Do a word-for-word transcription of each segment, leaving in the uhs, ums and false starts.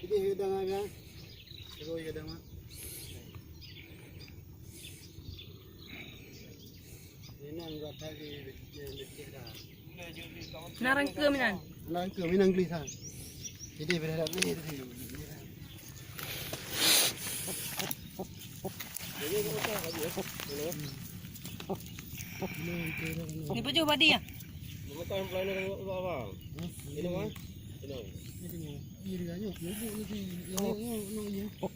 Jadi, hidup dengan, ya. Terus hidup dengan. Ini yang buat tadi, dia, dia, dia dah. Na rangkeum inan. Na rangkeum inan gelisah. Jadi berharap ni tadi. Ni pajoh badi ah. Bukan pelayanan apa, apa? Ini mah. Ini. Ini dia nyok, nyok, nyok, nyok, nyok, nyok, nyok.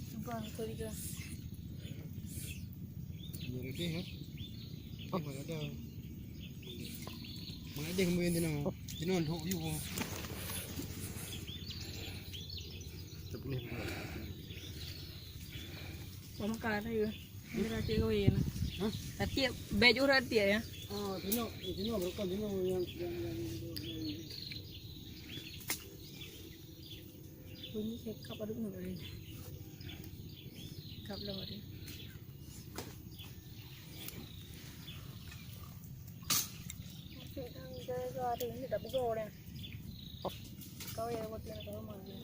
Sumpah, betul juga. Ini lebih, ya. Mana ada. Mana ada yang main tino. Tino untuk you. Mama kalah saya. Dia dah cek kawin. Hah? Tapi baju dah tiap ya. Ah, tino, tino bukan tino yang yang yang. Bunyi cekap aduk nak kali. Cekap lah ada. Masih dah jaga ada ni dah pukul dah. Kau ya buat yang kau mana?